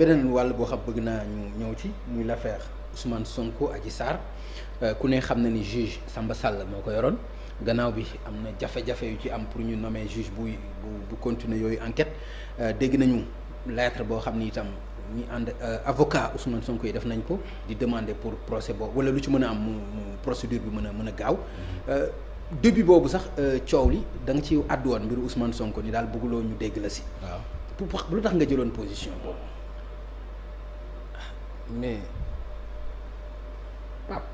beneen wàll boo xam bëgg naa ñu ñëw ci muy l'affaire Ousmane Sonko Adji Sarr ku ne xam na ni juge Samba Sall moo ko yoroon gannaaw bi am na jafe-jafe yu ci am pour ñu nommer juge bu continuer yooyu enquête dégg nañu lettre boo xam ni itam ñi ànd avocat Ousmane Sonko yi def nañ ko di demander pour procès boobu wala lu ci mën a am mu procédure bi mën a gaaw début boobu sax coow li da nga ci àddu woon mbiru Ousmane Sonko ni daal bëgguloo ñu dégg la si. waaw pour lu tax nga jëloon position boobu. mais Pape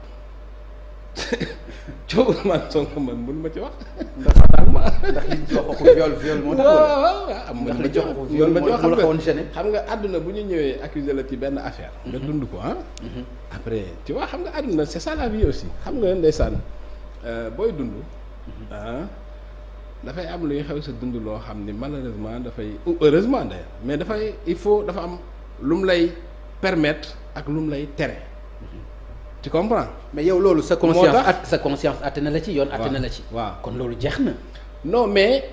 coow Ousmane Sonko man mënu ma ci wax. ndax liñ ci wax waxu viol moo tax. waaw am ndax liñ ci wax waxu viol moo la xawoon gêné. xam nga àdduna bu ñu ñëwee accuser la ci benn affaire. nga dund ko après tu vois xam nga àdduna c'est ça la vie aussi xam nga ndeysaan booy dund. dafay am luy xew sa dund loo xam ni malheureusement dafay ou heureusement d'ailleurs mais dafay dafa am lu mu lay permettre ak lu mu lay tere. tu comprends. mais yow loolu sa conscience àtte na la ci yoon. àtte na la ci waaw kon loolu jeex na. non mais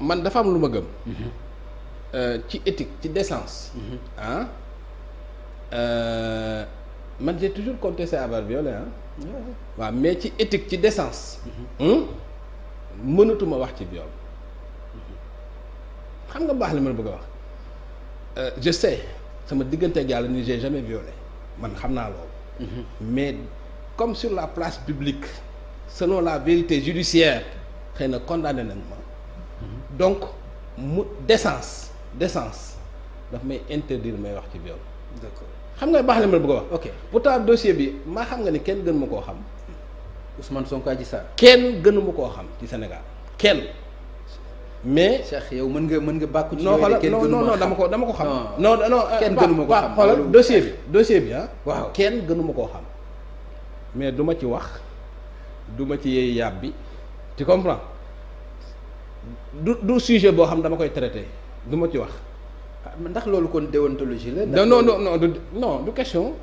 man dafa am lu ma gëm. ci éthique ci décence. man j'ai toujours contesté avoir violé waaw mais ci éthique ci décence. mënatuma wax ci viol. xam nga baax li ma la bëgg a wax. je sais sama diggante ak yàlla ni j'ai jamais violé man xam naa loolu. mais comme sur la place publique selon la vérité judiciaire xëy na condamné nañ ma. donc mu décence daf may interdire may wax ci viol. d'accord xam nga baax li ma la bëgg a wax. ok pourtant dossier bi maa xam nga ni kenn gën ma koo xam. Ousmane Sonko Adji Sarr. kenn gënuma koo xam ci Sénégal kenn. mais Cheikh yow mën nga bàkku ci non dama ko xam. non kenn gënuma ko xam xoolal dossier bi waaw kenn gënuma koo xam. mais du ma ci wax du ma ci yeey yàb bi tu comprends du sujet boo xam dama koy traité du ma ci wax. ndax loolu kon déontologie la. non du question.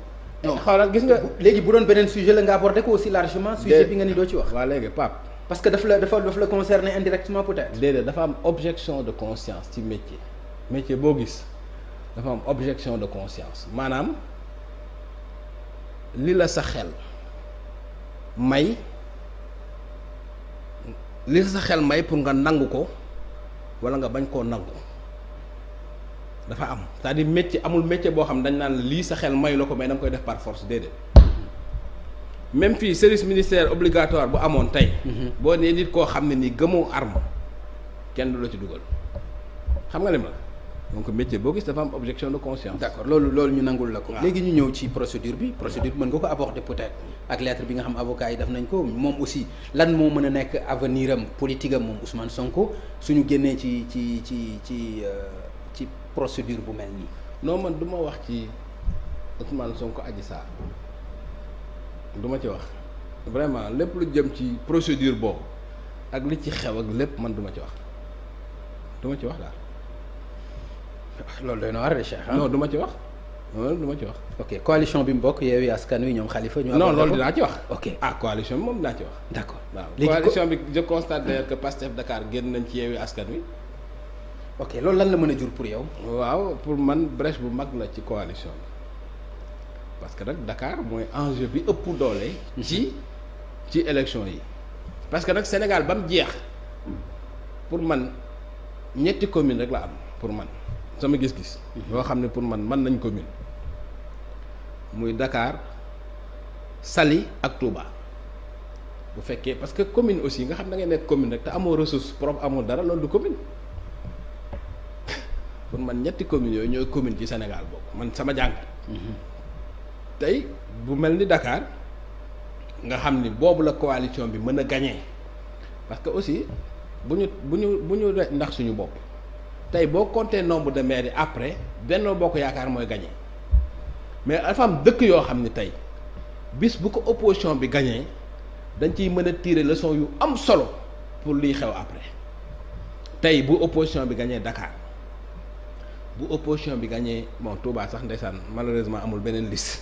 non xoolal gis nga. léegi bu doon beneen sujet la nga abordé ko aussi largement. sujet bi nga ni doo ci wax. waaw léegi Pape. parce que daf la concerner indirectement peut-être. déedéet dafa am objection de conscience ci métier boo gis dafa am objection de conscience maanaam li la sa xel may pour nga nangu ko walla nga bañ koo nangu dafa am c'est-à-dire métier amul métier boo xam dañ naan lii sa xel mayu la ko mais da nga koy def par force déedéet. même fii service militaire obligatoire bu amoon tey. boo nee nit koo xam ne nii gëmoo arme kenn du la ci dugal xam nga lim la donc métier boo gis dafa am objection de conscience. d'accord loolu ñu nangul la ko. léegi ñu ñëw ci procédure bi mën nga ko aborder peut-être ak lettre bi nga xam avocat yi def nañ ko moom aussi lan moo mën a nekk avenir am politique am moom Ousmane Sonko suñu génnee ci procédure bu mel nii. non man du ma wax ci Ousmane Sonko Adji Sarr. du ma ci wax vraiment lépp lu jëm ci procédure boobu ak li ci xew ak lépp man du ma ci wax daal. loolu doy na war de Cheikh. non du ma ci wax non du ma ci wax. ok coalition bi mu bokk Yewwi Askan Wi ñoom Khalifa. non loolu dinaa ci wax. ok coalition bi moom dinaa ci wax. d'accord waaw coalition bi je constate d'ailleurs que Pastef Dakar génn nañ ci Yewwi Askan Wi. ok loolu lan la mën a jur pour yow. waaw pour man brèche bu mag la ci coalition bi. parce que nag Dakar mooy enjeu bi ëpp doole. ci élection yi. parce que nag Sénégal ba mu jeex pour man ñetti commune rek la am pour man sama gis-gis. yoo xam ne pour man mën nañ commune muy Dakar Saly ak Touba bu fekkee parce que commune aussi nga xam da ngay nekk commune rek te amoo ressource propre amoo dara loolu du commune pour man ñetti communes yooyu ñooy commune ci Sénégal boobu man sama jàngat. tey bu mel ni Dakar nga xam ni boobu la coalition bi mën a gagner parce que aussi bu ñu ndax suñu bopp tey boo compter nombre de maires yi après Benno Bokk Yaakaar mooy gagner mais dafa am dëkk yoo xam ni tey bis bu ko opposition bi gagner dañ ciy mën a tirer leçon yu am solo pour liy xew après tey bu opposition bi gagner Dakar bu opposition bi gagner bon Touba sax ndeysaan malheureusement amul beneen liste.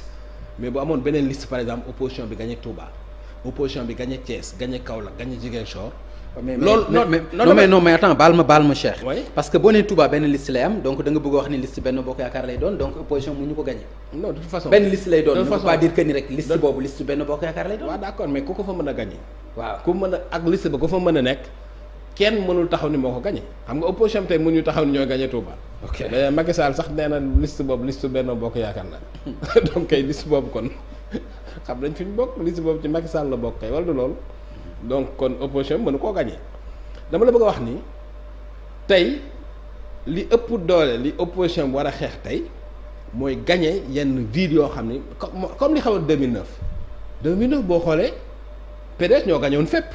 mais bu amoon beneen liste par exemple opposition bi gagné Touba opposition bi gagné Thiès gagné Kaolack gagné Ziguinchor. non mais attends baal ma Cheikh. Oui. Parce que boo nee Touba benn liste lay am donc da nga bëgg a wax ni liste Benno Bokk Yaakaar lay doon donc opposition mu ñu ko gagné. non de toute façon benn liste lay doon. ne veut pas dire que ni rek liste boobu liste Benno Bokk Yaakaar lay doon. waaw d'accord mais ku ko fa mën a gagné. waaw ku mën a ak liste ba ku fa mën a nekk kenn mënul taxaw ni moo ko gagné xam nga opposition tey mënuñu taxaw ni ñooy gagné Touba. ok mais Macky Sall sax nee na liste boobu liste Benno Bokk Yaakaar la donc kay liste boobu kon xam nañ fi ñu bokk liste boobu ci Macky Sall la bokk kay wala du loolu donc kon opposition mënu koo gagné dama la bëgg a wax ni tey li ëpp doole li opposition bi war a xeex tey mooy gagné yenn villes yoo xam ni comme li xawoon 2009 boo xoolee PDS ñoo gagné woon fépp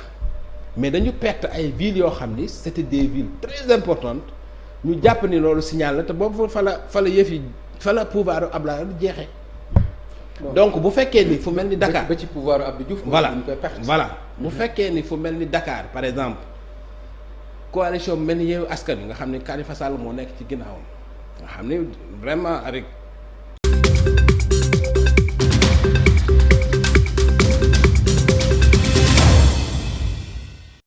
mais dañu perte ay villes yoo xam ni c'était des villes très importantes ñu jàpp ni loolu signal la te boobu fa la yëf yi fa la pouvoir Abdoulaye jeexee. donc bu fekkee ni fu mel ni Dakar ba ci pouvoir Abdou Diouf. voilà bu fekkee ni fu mel ni Dakar par exemple coalition mel ni Yewwi Askan Wi nga xam ni Khalifa Sall moo nekk ci ginnaawam nga xam ni vraiment avec